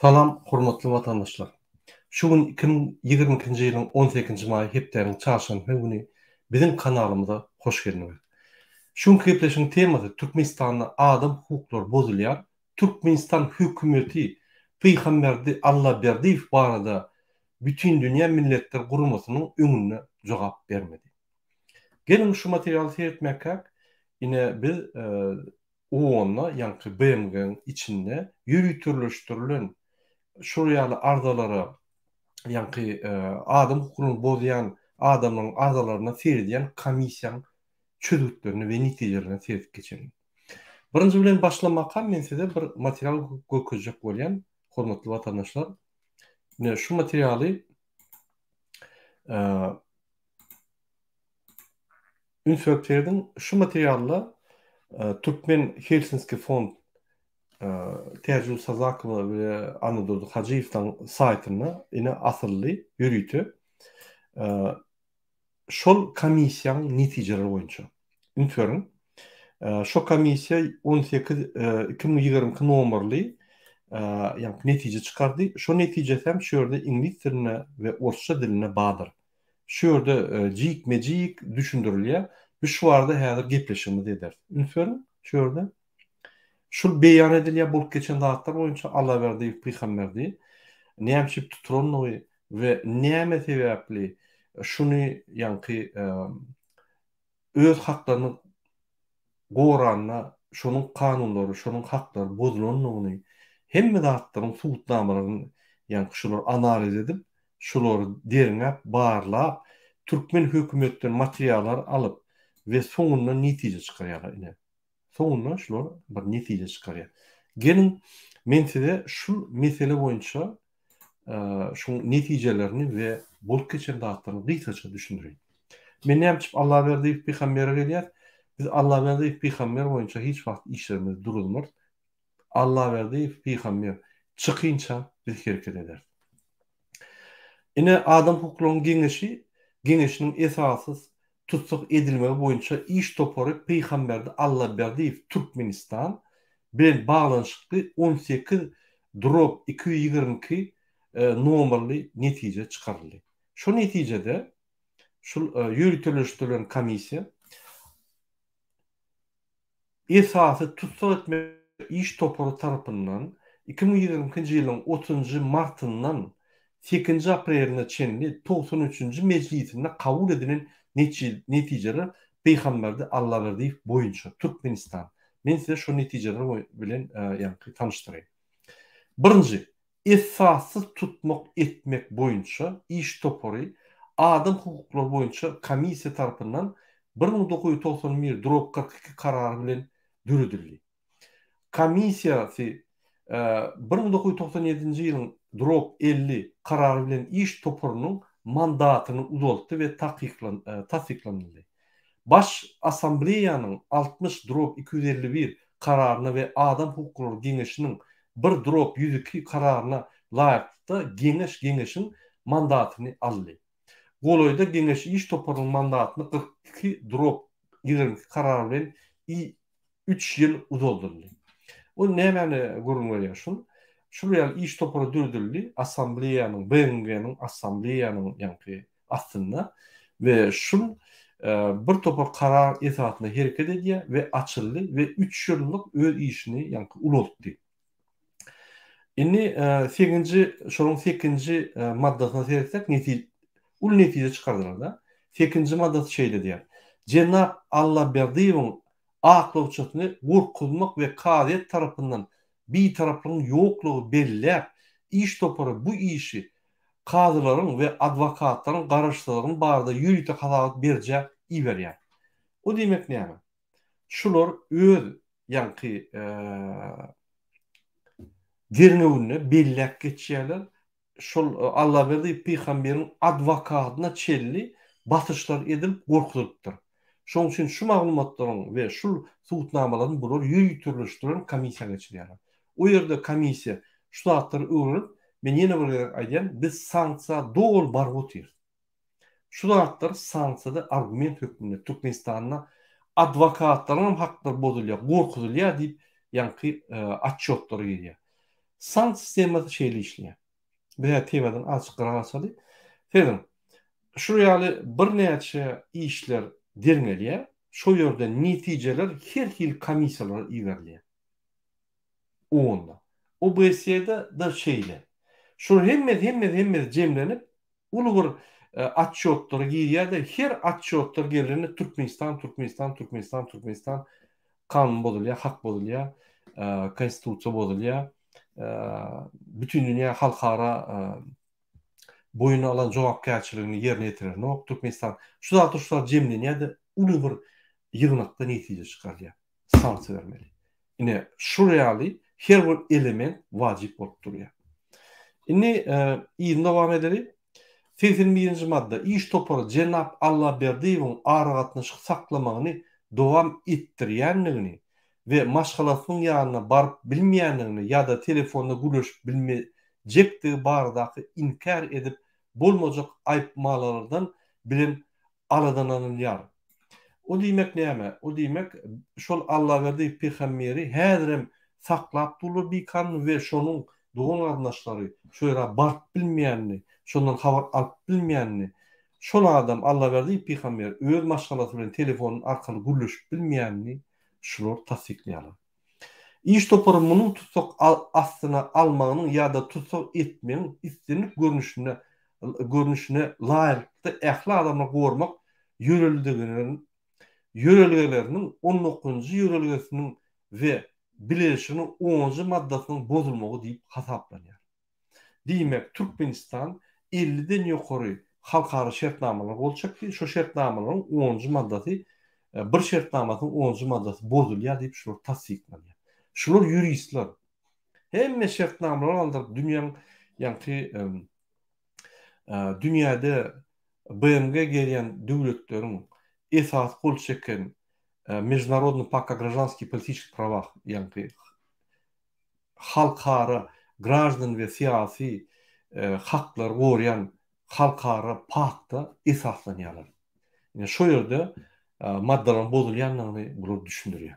Salam hormatly watandaşlar. Şu gün 2022-nji ýylyň 18-nji maýy hepdäniň çarşenbe güni biziň kanalymyza hoş geldiňiz. Şu günki gepleşigiň temasy Türkmenistanda adam hukuklary bozulýar, Türkmenistan hökümeti Pygamberdi Allaberdiýew barada Bütindünýä Milletler Guramasynyň öňünde jogap bermedi. Geliň şu materialy seretmäkäk ine biz OON-da, ýaňky BMG-niň içinde ýöriteleşdirilen şol ýaly arzalara, ýaňky adam hukugyny bozýan adamlaryň arzalaryna seredýän komissiýanyň çözgütlerine we netijelerine seredip geçeliň. Birinji bilen başlamakam men size bir material görkezjek bolýan, hormatly watandaşlar. Ine şu materialy Üns berip serediň, şu materialda Türkmen Helsinski fond Täjigül Sazakowa we Annadurdy Hajyýewlaryň saýtynda ine asylly ýörite şol komissiýanyň netijeleri boýunça. Üns beriň. Şo komissiýa 18 2022 nomerli ýagny netije çykardy. Şo netijesi hem şu ýerde iňlis dilinde we orsça dilinde bardyr. Şu ýerde jikme-jik düşündirilýär. Biz şu barada häzir gepleşigimizi ederis. Üns beriň, şu ýerde. Şul beýan edilýär bolup geçen zatlar boýunça Allaberdiýew Pygamberdi näme üçin tutulandygy we näme sebäpli şuny ýaňky öz haklaryny goranda şonuň kanunlary, şonuň haklary bozulandygyny, hemme zatlaryň subutnamalaryny ýaňky şular analiz edip, şulary derňäp, barlap, türkmen hökümetden materiallar alyp we soňunda netije çykarýarlar ine. Soňunda şular bir netije çykarýar. Geliň, men size şul mesele boýunça şuň netijelerini we bolup geçen zatlaryny gysgaça düşündireýin. Men näme üçin Allaberdiýew pygambere gelýär? Biz Allaberdiýew pygamber boýunça hiç wagt işlerimizi duruzmarys. Allaberdiýew pygamber çykynça biz hereket ederis. Ine Adam hukuklarynyň geňeşi geňeşiniň esasy tussag edilmegi boýunça iş topary Pygamberdi Allaberdiýew Türkmenistan bilen baglanyşykly 18 drob 222 nomerli netije çykaryldy. Şo netijede şul ýöriteleşdirilen komissiýa Esasy tussag etmek iş topary tarapyndan 2022-nji ýylyň otuzynjy martyndan sekizinji apreline çenli togsan üçünji mejlisinde kabul edilen netijeler Pygamberdi Allaberdiýew boýunça, Türkmenistan. Men size şo netijeler bilen ýaňky tanyşdyraýyn. Birinji, Esassyz tutmak etmek boýunça iş topary Adam hukuklary boýunça komissiýa tarapyndan 1991 drob 42 karary bilen döredildi. Komissiýasy 1997-nji ýylyň drob 50 karary bilen iş toparynyň mandatyny uzaltdy we tassyklanyldy. Baş Assambleýanyň 60 drob 251 kararyna we Adam hukuklary geňeşiniň bir drob 102 kararyna laýyklykda Geňeş Geňeşiň mandatyny aldy. Golaýda Geňeş iş toparynyň mandatyny 42 drob 22 karary bilen i üç ýyl uzaldyldy. Ol nämäni gürrüň berýär şul? Şul ýaly iş topary döredildi, Assambleýanyň, BMG-niň Assambleýanyň ýaňky astynda we şul bir topar karar esasynda hereket edýär we açyldy we üç ýyllyk öz işini ýaňky ulaltdy. Indi sekinji, şonuň sekinji maddasyna seretsek, neti, uly netije çykardylar-da. Sekinji maddasy şeýle diýýär. Jenap Allaberdiýewiň aklawçysyny gorkuzmak we kazyýet tarapyndan bitaraplygyň ýoklugy belläp, iş topary bu işi kazylaryň we adwokatlaryň garaşsyzlygyny barada ýörite hasabat berijä iberýär. O diýmek näme? Şular öz ýaňky derňewinde belläp geçýärler, şol Allaberdi pygamberiň adwokadyna çenli basyşlar edilip gorkuzylypdyr. Şonuň üçin şu maglumatlaryň we şul subutnamalaryň bular ýöriteleşdirilen komissiýa geçirýärler. O ýerde komissiýa şu zatlary öwrenip, men ýene bir gezek aýdýan, biz sanksiýa doly baryp otyrys. Şu zatlar sanksiýada argument hökmünde Türkmenistanda adwokatlaryň hem haklary bozulýar, gorkuzylýar diýip ýaňky otçýotlar gelýär. Sanksiýa sistemasy şeýle işleýär. Biz häzir temadan azajyk gyra gaçaly. Serediň, şu ýaly birnäçe işler derňelýär, şo ýerde netijeler her hili komissiýalara iberilýär. Onda. OBSE-de-de şeýle. Şular hemmesi, hemmesi, hemmesi jemlenip, uly bir otçýotlara girýär-de, her otçýotlar gelende Türkmenistan, Türkmenistan, Türkmenistan, Türkmenistan kanun bozulýar, hak bozulýar, konstitusiýa bozulýar, bütindünýä halkara boýun alan jogapkärçiligini ýerine ýetirenok Türkmenistan. Şu zatlar, şu zatlar jemlenýär-de, uly bir ýygnakda netije çykarylýar. Sanksiýa bermeli. Ine, şul ýaly her bir element wajyp bolup durýar. Indi yzyny dowam edeli. 81-nji madda, Iş topary jenap Allaberdiýewiň aragatnaşyk saklamagyny dowam etdirýändigini we maşgalasynyň ýanyna baryp bilmeýändigini ýa-da telefonda gürleşip bilmejekdigi baradaky inkär edip bolmajak aýypmalalardan bilen aladalanylýar. O diýmek näme? O diýmek, şol Allaberdi pygamberi häzirem saklap durlar bikanun we şonuň dogan-garyndaşlary şo ýere baryp bilmeýänini, şondan habar alyp bilmeýänini, şol adam Allaberdi pygamber öz maşgalasy bilen telefon arkaly gürleşip bilmeýänini şular tassyklaýarlar. Iş topary munuň tussag astyna almagynyň ýa-da tussag etmegiň islendik görnüşine görnüşine laýyklykda ähli adamlary goramak ýörelgeleriniň on dokuzynjy ýörelgesiniň we Bileleşiginiň onunjy maddasynyň bozulmagy diýip hasaplanýar. Diýmek, Türkmenistan elliden ýokary halkara şertnamalara gol çekdi. Şu şertnamalaryň onunjy maddasy, bir şertnamasynyň onunjy maddasy bozulýar diýip şular tassyklanýar. Şular ýuristler. Hemme şertnamalary aldyryp dünýäň ýaňky dünýäde BMG gelýän döwletleriň esasy gol çeken Международный pakt o graždanskih i politiçeskih prawah ýaňky halkara graždan we syýasy haklary goraýan halkara pakta esaslanýarlar. Ine şo ýerde maddalaryň bozulýandygyny bular düşündirýär.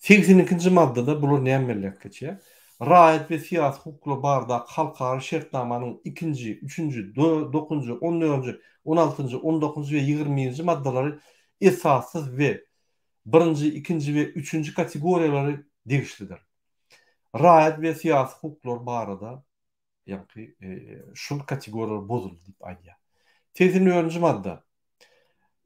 82-nji maddada bular näme belläp geçýär? Raýat we syýasy hukuklar baradaky halkara şertnamanyň ikinji, üçünji, dokunjy, on dördünji, on altynjy, on dokuzynjy we ýigriminji maddalary esassyz we birinji, ikinji we üçünji kategoriýalary degişlidir. Raýat we syýasy hukuklar barada ýaňky şul kategoriýalar bozuldy diýip aýdýar. 84-nji madda.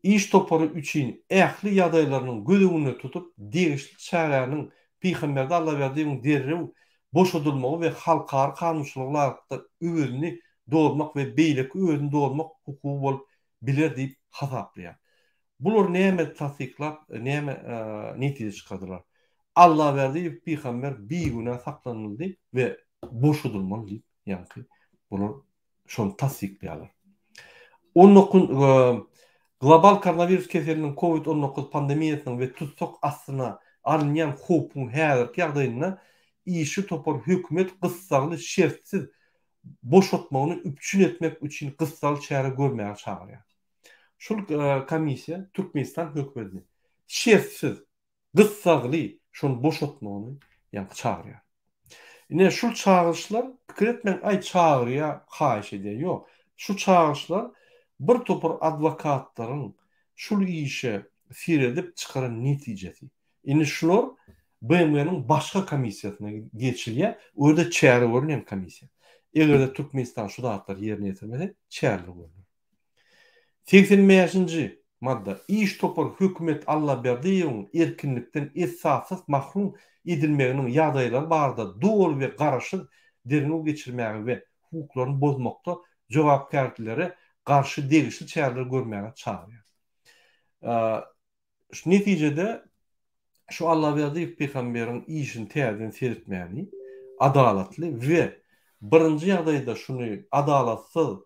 Iş topary üçin ähli ýagdaýlarynyň göz öňünde tutup, degişli çäräniň Pygamberdi Allaberdiýewiň derrew boşadylmagy we halkara kanunçylyga laýyklykda öwezini dolmak we beýleki öwezini dolmak hukugy bolup biler diýip hasaplaýar. Bular näme tassyklap, näme netije çykardylar? Allaberdiýew pygamber bigünä saklanyldy we boşadylmaly diýip, ýaňky bular şony tassyklaýarlar. On dokuz Global koronawirus keseliniň Covid 19 pandemiýasynyň we tussag astyna alynýan howpuň häzirki ýagdaýynda işçi topar hökümet gyssagly şertsiz boşatmagyny üpjün etmek üçin gyssagly çäre görmäge çagyrýar. Şul komissiýa Türkmenistan hökümetini şertsiz, gyssagly şony boşatmagyny ýaňky çagyrýar. Ine şul çagyryşlar pikir etmäň aý çagyrýar, haýyş edýär. Ýok. Şu çagyryşlar bir topar adwokatlaryň şul işe seredip çykaran netijesi. Indi şular BMG-niň başga komissiýasyna geçilýär. O ýerde çäre görülýän komissiýa. Eger-de Türkmenistan şu zatlary ýerine ýetirmese, çäreler görler. 85-nji madda. Iş topary hökümet Allaberdiýewiň erkinlikden esassyz mahrum edilmeginiň ýagdaýlary barada doly we garaşsyz derňew geçirmäge we hukuklaryny bozmakda jogapkärlilere garşy degişli çäreleri görmäge çagyrýar. Şu netijede şu Allaberdiýew pygamberiň işini täzeden seretmäni adalatly we birinji ýagdaýda şuny adalatsyz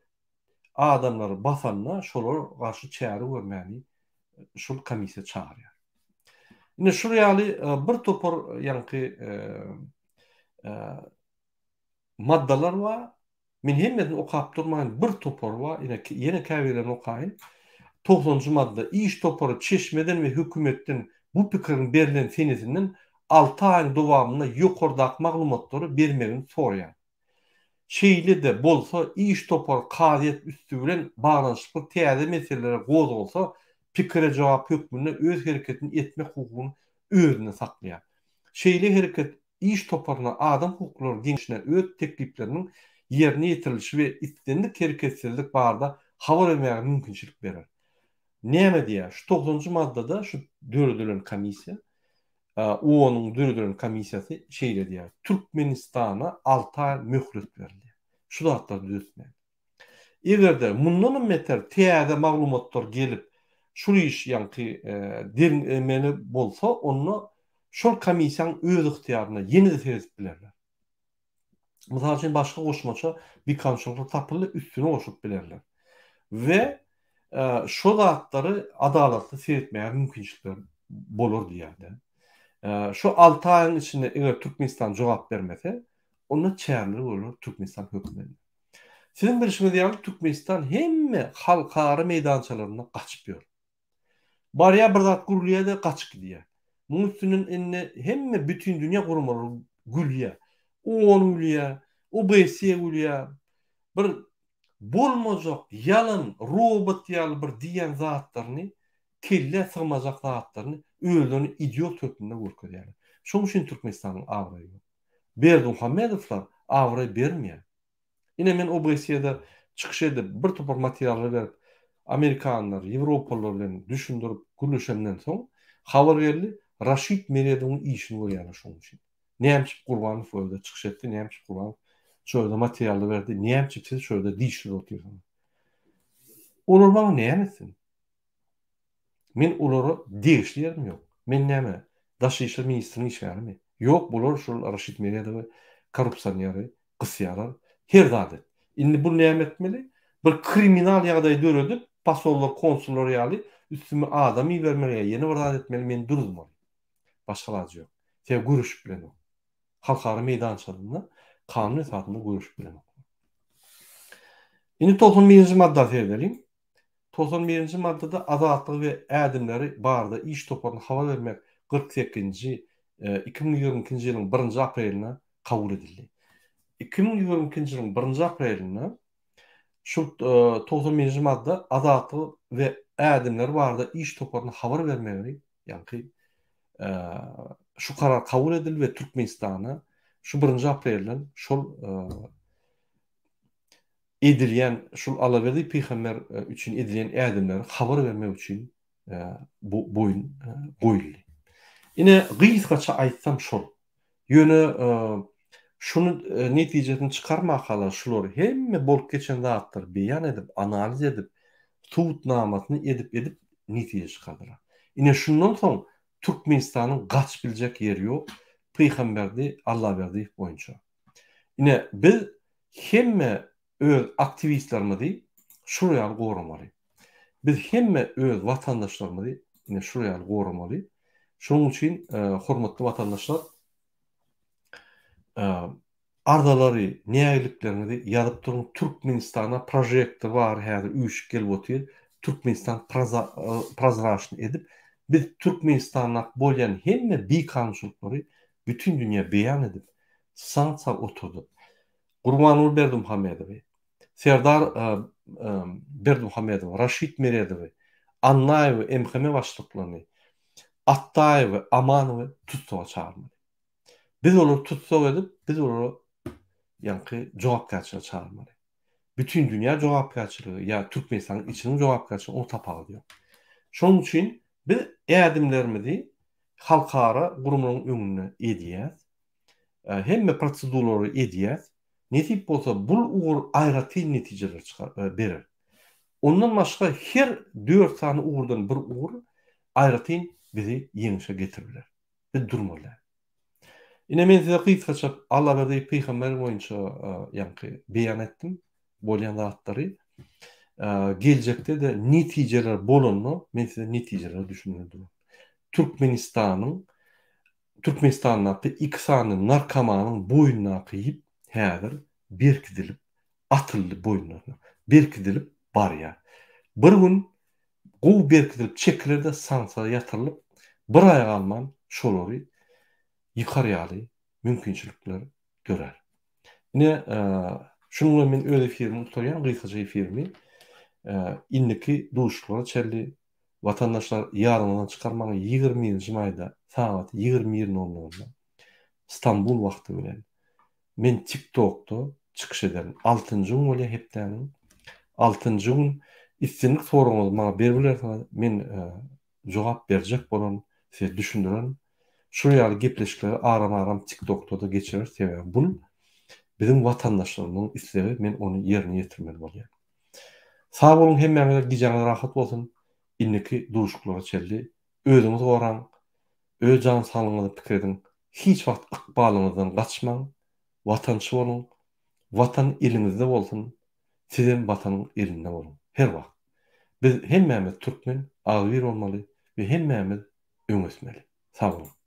adamlary basanda şolar garşy çäre görmäni şul komissiýa çagyrýar. Indi şul ýaly bir topar ýaňky maddalar bar. Men hemmesini okap durmaýyn, bir topary bar, ine ýene käbirlerini okaýyn. Togsanjy madda, Iş topary çeşmeden we hökümetden bu pikiriň berlen senesinden alty aýyň dowamynda ýokardaky maglumatlary bermegini soraýar. Şeýle-de bolsa, iş topary kazyýet üsti bilen baglanyşykly täze meseleler gozgalsa, pikire jogap hökmünde öz hereketini etmek hukugyny özünde saklaýar. Şeýle hereket iş toparyna adam hukuklary geňeşine öz teklipleriniň ýerine ýetirilişi we islendik hereketsizlik barada habar bermäge mümkinçilik berer. Näme diýýär? Şu togsanynjy maddada şu döredilen komissiýa, OON-yň döredilen komissiýasy şeýle diýýär, Türkmenistana alty aý möhlet berilýär. Şu zatlary düzetmäge. Eger-de mundanam beter täze maglumatlar gelip, şul iş ýaňky derňemeli bolsa, onda şol komissiýanyň öz ygtyýarynda ýene-de seredip bilerler. Mysal üçin, başga goşmaça bikanunçylyklar tapyldy, üstüne goşup bilerler. We şo zatlary adalatly seretmäge mümkinçilikler bolar diýýär-de. Şo alty aýyň içinde eger Türkmenistan jogap bermese, onda çäreler görler Türkmenistan hökümeti. Siziň bilşiňiz ýaly Türkmenistan hemme halkara meýdançalarynda gaçyp ýör. Barýar bir zat gürleýär-de gaçyp gidýär. Munuň üstünden indi hemme bütindünýä guramalary gülýär. OON gülýär, OBSE gülýär. Bir bolmajak ýalan robot ýaly bir diýýän zatlaryny kellä sygmajak zatlaryny özlerini idiot hökmünde görkezýärler. Şonuň üçin Türkmenistanyň abraýy ýok. Berdimuhamedowlar abraý bermeýär. Ine men OBSE-de çykyş edip, bir topar materiallar berip, amerikanlar, ýewropalylar bilen düşündirip gürleşemden soň, habar geldi, Raşid Meredowyň işini görýärler şonuň üçin. Nämçip Gurbanow o ýerde çykyş etdi, Nämçip Gurbanow şo ýerde materiallar berdi, nämçip siz şo ýerde dişli otyrsyňyz. Olar maňa näme etsin? Men olara degişli ýerim ýok. Men näme, Daşary işler ministriniň işgärimi? Ýok, bular şol Raşid Meredowy, korrupsioneri gysýarlar. Her zat et. Indi bu näme etmeli? Bir kriminal ýagdaý döredip, posollar, konsullar ýaly üstüme adam ibermeli ýa ýene bir zat etmeli, meni duruzmaly. Başga alajy ýok. Sebäbi göreşip bilenok. Halkara meýdançasynda kanun esasynda göreşip bilenok. Indi 91-nji madda seredeliň. 91-nji maddada Azatlygy we ädimleri barada iş toparyna habar bermek 48-nji 2022-nji ýylyň birinji aprelinde kabul edildi. 2022-nji ýylyň birinji aprelinde şu 91-nji madda Azatlygy we ädimleri barada iş toparyna habar bermegi, ýagny şu karar kabul edildi we Türkmenistana şu birinji aprelden şol edilýän şul Alawerdi pygamber üçin edilýän ädimleri habar bermek üçin bu boýun goýuldy. Ine gysgaça aýtsam şol. Ýöne şuny netijesini çykarmakala şular hemme bolup geçen zatlary beýan edip, analiz edip, subutnamasyny edip edip netije çykardylar. Ine şundan soň Türkmenistanyň gaçyp biljek ýeri ýok Pygamberdi Allaberdiýew boýunça. Ine biz hemme öz aktiwistlerimizi şular ýaly goramaly. Biz hemme öz watandaşlarymyzy ine şular ýaly goramaly. Şonuň üçin hormatly watandaşlar arzalary, nägilikleriňizi ýazyp duruň. Türkmenistana prožektor bar häzir üýşüp gelip otyr. Türkmenistan prozraçny edip biz Türkmenistandaky bolýan hemme bikanunçylyklary bütin dünýä beýan edip, sanksiýa oturdyp, Gurbanguly Berdimuhamedowy, Serdar Berdimuhamedowy, Raşid Meredowy, Annaýewi, MHM başlyklaryny, Atdaýewi, Amanowy tussaga çagyrmaly. Biz olary tussag edip, biz olara ýaňky jogapkärçilige çagyrmaly. Bütin dünýä jogapkärçiligi ýa Türkmenistanyň içiniň jogapkärçiligi oň tapawudy ýok. Şonuň üçin biz ädimlerimizi halkara guramalaryň öňünde edýäs. Hemme proseduralary edýäs. Nesip bolsa bul ugur aýratyn netijeler çykar berer. Ondan başga her dört sany ugurdan bir ugur aýratyn bizi ýeňişe getirip biler. Biz durmaly däl. Ine men size gysgaça Allaberdi pygamber boýunça ýaňky beýan etdim bolýan zatlary. Geljekde-de netijeler bolanda men size netijeleri düşündirip duran. Türkmenistanyň Türkmenistandaky iki sany narkomanyň boýnundaky ýip häzir berkidilip atyldy boýunlaryna. Berkidilip barýar. Bir gün gowy berkidilip çekiler-de sanksiýa ýatyrylyp bir aý galman şolary. ýykar ýaly mümkinçilikler dörär. Ine, şunuň bilen men öz efirimi gutarýan, gysgaça efirimi. Indiki duşuşyklara çenli watandaşlar ýadyňyzdan çykarmaň, 21-nji maýda sagat 21 nol nolda Stambul wagty bilen men TikTokda çykyş ederin. Altynjy gün bolýar hepdäniň. Altynjy gün islendik soragyňyzy maňa berip bilersiňiz. Men jogap berjek bolan, size düşündiren şul ýaly gepleşikleri aram-aram TikTokda-da geçireris, sebäbi bul biziň watandaşlarymyzyň islegi, men ony ýerine ýetirmeli bolýan. Sag boluň hemmäňize gijäňiz rahat bolsun, indiki duşuşyklara çenli özüňizi goraň, öz jan saglygyňyzy pikir ediň, hiç wagt ykbalyňyzdan gaçmaň, watançy boluň, watan eliňizde bolsun, Sizem Watanyň elinde boluň. Her wagt. Biz hemmämiz türkmen, agzybir bolmaly we hemmämiz öňe ösmeli. Sag boluň.